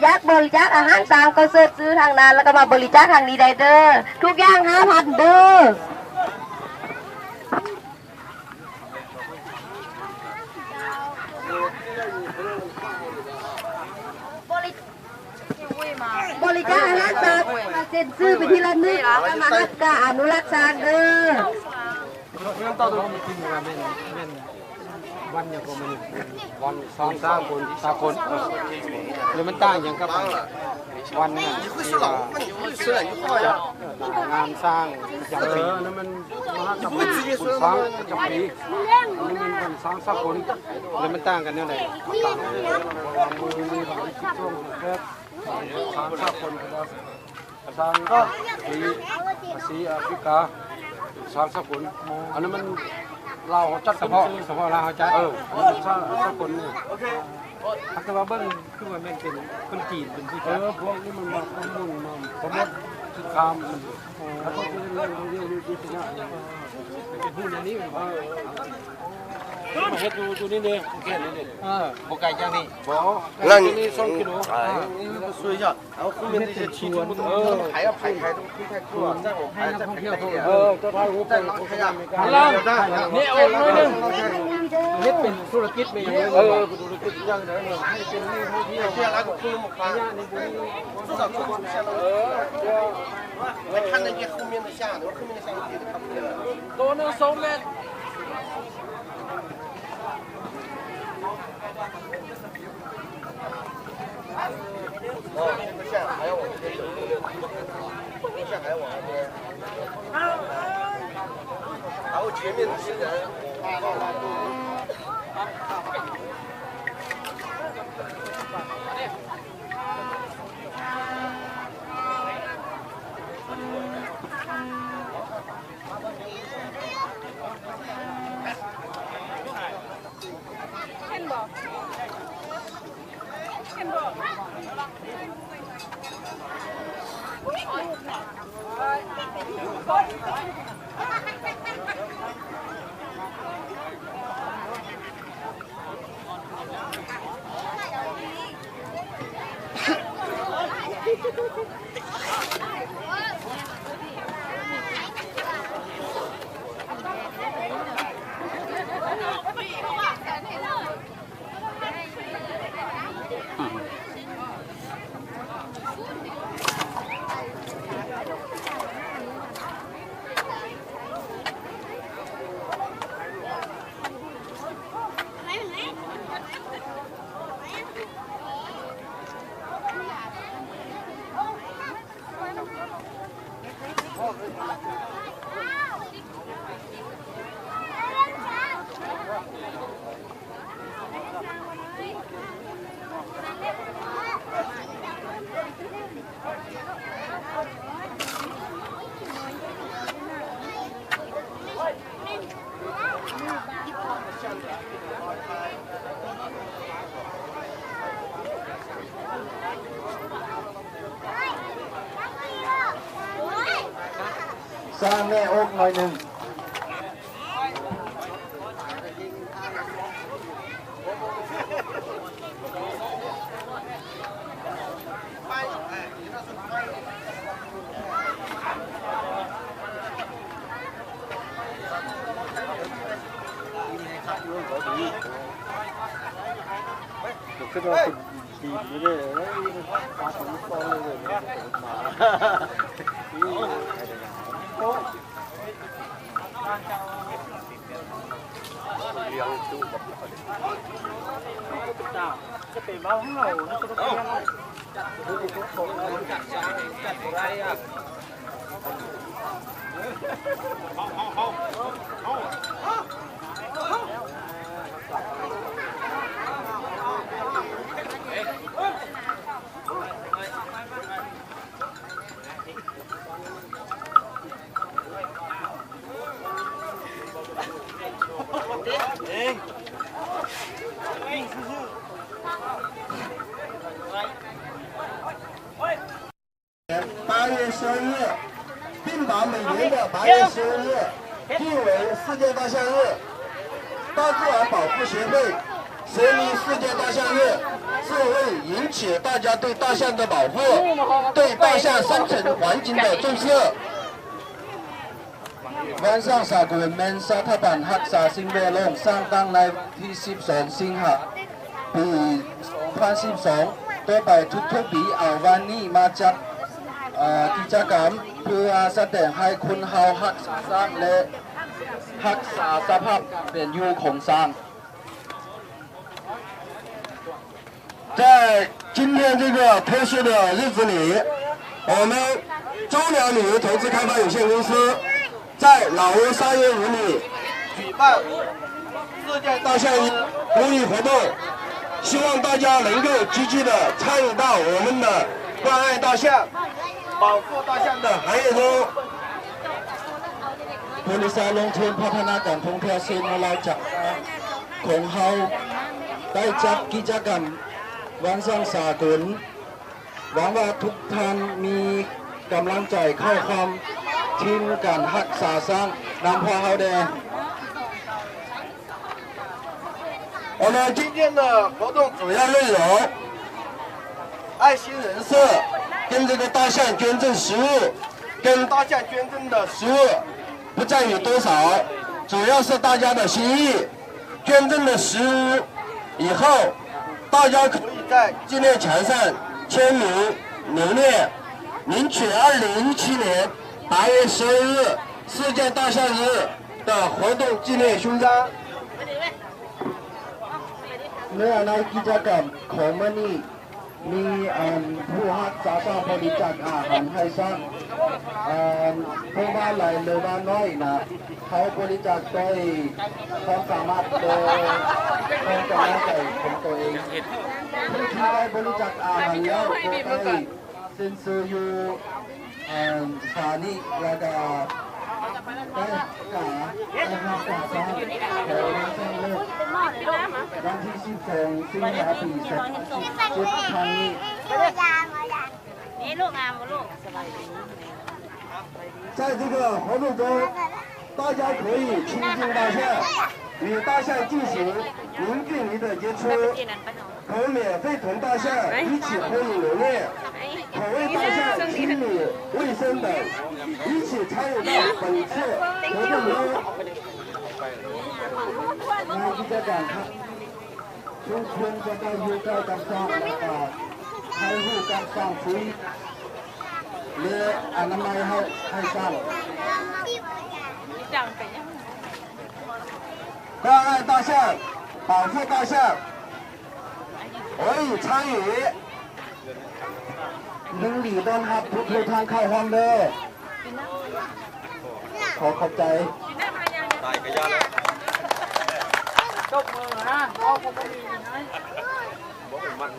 ຢາກບໍລິຈາກອາຫານຊ້າງກໍເຊີນຊື່ທາງນັ້ນ ແລ້ວກໍມາບໍລິຈາກທາງນີ້ໄດ້ເດີ ທຸກຢ່າງຫ້າພັນເດີ. ບໍລິຈາກອາຫານສັດ ເຊັນຊື່ເປັນທີ່ລະນຶກ ແລ້ວກໍມາຮັບກາອະນຸລັກຊ້າງເດີ. ວັນຫຍັງກໍມັນ ວັນຊ້າງສາກົນ ສາກົນ ແລ້ວມັນຕ່າງຫຍັງກັບອັນ ວັນນັ້ນທີ່ວ່າຈັດງານຊ້າງປະຈຳປີ? ເອີ ນັ້ນມັນມະຫະກຳບຸນຊ້າງປະຈຳປີ ອັນນີ້ແມ່ນວັນຊ້າງສາກົນ ແລ້ວມັນຕ່າງກັນແນວໃດ? ຕ່າງກັນ ເພາະວ່າມື້ນີ້ເຮົາໄດ້ຄິດຊ່ວງແບບຊ້າງສາກົນ ຄືວ່າຊ້າງອາຊີ ອາຊີອາຟຣິກາ ຊ້າງສາກົນ ອັນນັ້ນມັນລາວເຮົາຈັດ ສະເພາະ ສະເພາະລາວເຮົາຈັດ ເອີ ອັນນີ້ມັນຊ້າງສາກົນນີ້ ຫາກແຕ່ວ່າເບິ່ງ ຄືວ່າແມ່ນເປັນຄົນຈີນເປັນຜູ້ຈັດ ເອີ ພວກນີ້ມັນມາປະມູນມາປະໂມດສິນຄ້າ ມັນ ເອີ ແລ້ວເຂົາກໍເຮັດແຫຼ່ງທ່ອງທ່ຽວຢູ່ທີ່ຊະນະ ເປັນຜູ້ແນວນີ້ແມ່ນບໍ່? ເອີ ເອີ ມາເຮັດຢູ່ ຢູ່ນີ້ເດ້ ຂົງແກ່ນນີ້ເດ້ ເອີ ບໍ່ໄກຈາກນີ້ ບໍ່ ນັ້ນ ຈາກນີ້ສອງກິໂລ ເອີ ເອົາຄືແມ່ນທີ່ຈະຊິເອີ ຂາຍ ຂາຍ ຂາຍ ຂາຍ ຂາຍ ໃຫ້ນັກທ່ອງທ່ຽວເຂົາ ເອີ ເຈົ້າຖ່າຍຮູບໄປ ນີ້ອອກໜ້ອຍໜຶ່ງ ເຮັດເປັນທຸລະກິດແມ່ນຫຍັງເລີຍ ເອີ ເປັນທຸລະກິດຢ່າງໃດເນາະ ໃຫ້ເປັນນັກທ່ອງທ່ຽວ ໂຕໜຶ່ງສອງແມັດ. ສ້າງແໜ້ອົກໜ້ອຍໜຶ່ງ. 八月十二日，并把每年的八月十二日定为世界大象日。大自然保护协会设立世界大象日，是为引起大家对大象的保护，对大象生存环境的重视。 ວັນຊ້າງສາກົນແມ່ນສະຖາບັນຮັກສາສິ່ງແວດລ້ອມສ້າງຕັ້ງໃນວັນທີສິບສອງ ສິງຫາ ປີສອງພັນສິບສອງ. ຕໍ່ໄປທຸກໆປີເອົາວັນນີ້ມາຈັດ ເອີ ກິດຈະກຳເພື່ອສະແດງໃຫ້ຄົນເຮົາຮັກສາຊ້າງ ແລະ ຮັກສາສະພາບການເປັນຢູ່ຂອງຊ້າງ. 在今天这个特殊的日子里，我们中粮旅游投资开发有限公司在老挝三月五里举办世界大象日公益活动，希望大家能够积极地参与到我们的关爱大象、保护大象的行业中。 ບໍລິສັດລົງທຶນພັດທະນາການທ່ອງທ່ຽວເຊໂນລາວຈຳກັດ ຂອງເຮົາໄດ້ຈັດກິດຈະກຳວັນຊ້າງສາກົນ. ຫວັງວ່າທຸກທ່ານມີກຳລັງໃຈເຂົ້າຮ່ວມທີມການຮັກສາຊ້າງນຳພວກເຮົາແດ່. 我们今天的活动主要内容，爱心人士跟这个大象捐赠食物，跟大象捐赠的食物 不在于多少，主要是大家的心意。捐赠的食物以后，大家可以在纪念墙上签名留念，领取二零一七年八月十二日世界大象日的活动纪念胸章。 ເນື້ອໃນກິດຈະກຳຂອງມື້ນີ້ ມີອັນຜູ້ຮັກສາຊ້າງບໍລິຈາກອາຫານໃຫ້ຊ້າງ ອັນເພິ່ນວ່າຫຼາຍຫຼືວ່ານ້ອຍນະ ເຮົາບໍລິຈາກດ້ວຍຄວາມສາມາດ ໂດຍຄວາມກຳລັງໃຈຂອງຕົວເອງ. ຜູ້ທີ່ໄດ້ບໍລິຈາກອາຫານແລ້ວກໍໄດ້ ເຊັນຊື່ຢູ່ ເອີ ສານີ້ ແລ້ວກະໄດ້ຮັກສາ ໄດ້ຮັກສາສາຂອງວັນຊ້າງໂລກ ວັນທີສິບສອງ ສິງຫາ ປີສອງພັນສິບເຈັດ ຄັ້ງນີ້. ນີ້ລູກງາມບໍ່ລູກ? ສະບາຍດີ. 在这个活动中，大家可以亲近大象，与大象进行零距离的接触，可免费同大象一起合影留念，可为大象清理卫生等，一起参与到本次活动中。ในกิจกรรมครับ ທຸກຄົນຈະໄດ້ຢູ່ໃກ້ກັບຊ້າງ ແລະ ກໍໃຫ້ຮູ້ຈັກຊ້າງຟຣີ ແລະ ອະນາໄມໃຫ້ ໃຫ້ຊ້າງ. 关爱大象，保护大象，我已参与。 ຍິນດີຕ້ອນຮັບທຸກໆທ່ານເຂົ້າຮ່ວມເດີ້. ຂໍຂອບໃຈ. ຕາຍກະຢ້ານແລ້ວ. ຕົບມືນະ ເວົ້າກໍບໍ່ມີນະ. ບໍ່ເປັນມັນ.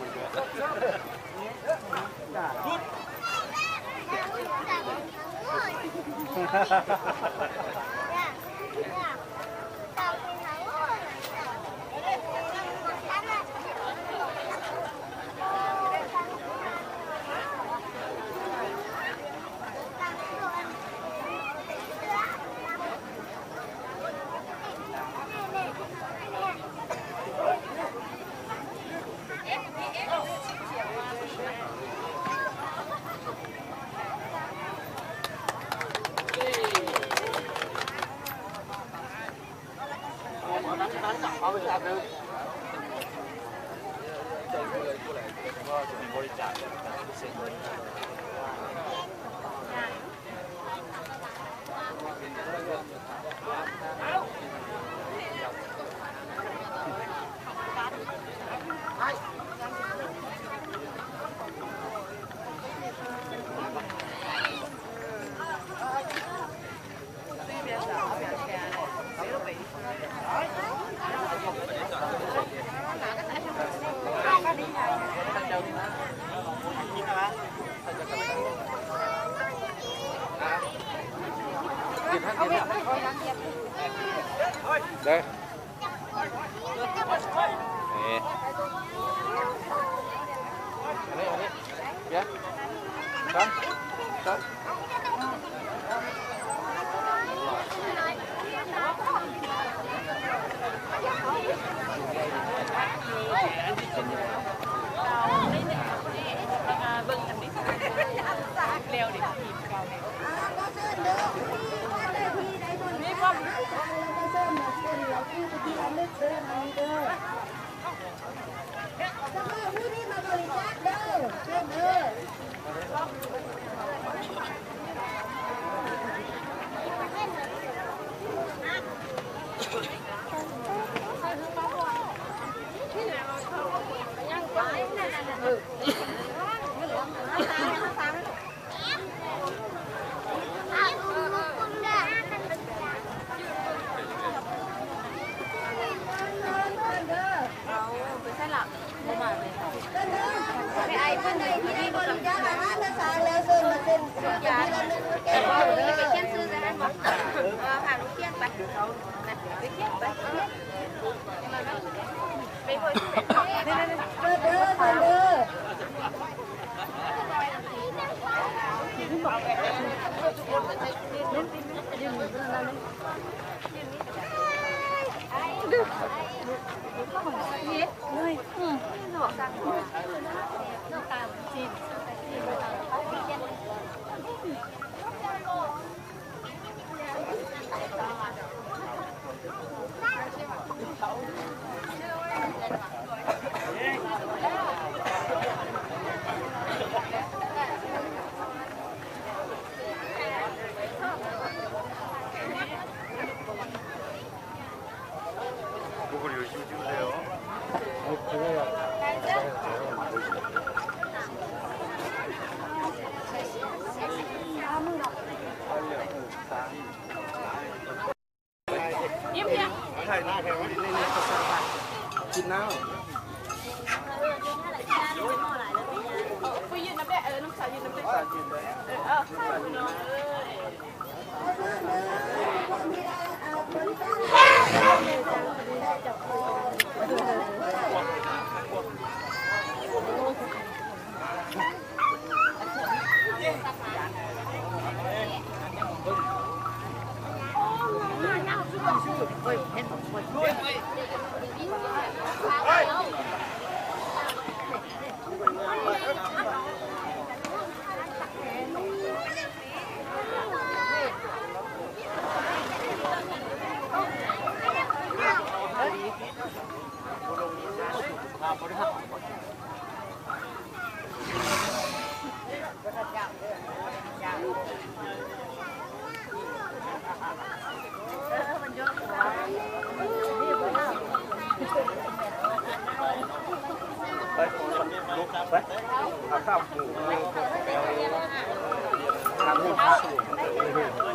กินน้ำ ไปยืนน้ำแม่ เออ น้องสาวยืนน้ำแม่ น้องสาวยืนเลย เออ เอา ไป ลุกไป เอาข้าวหมู ข้าวหมู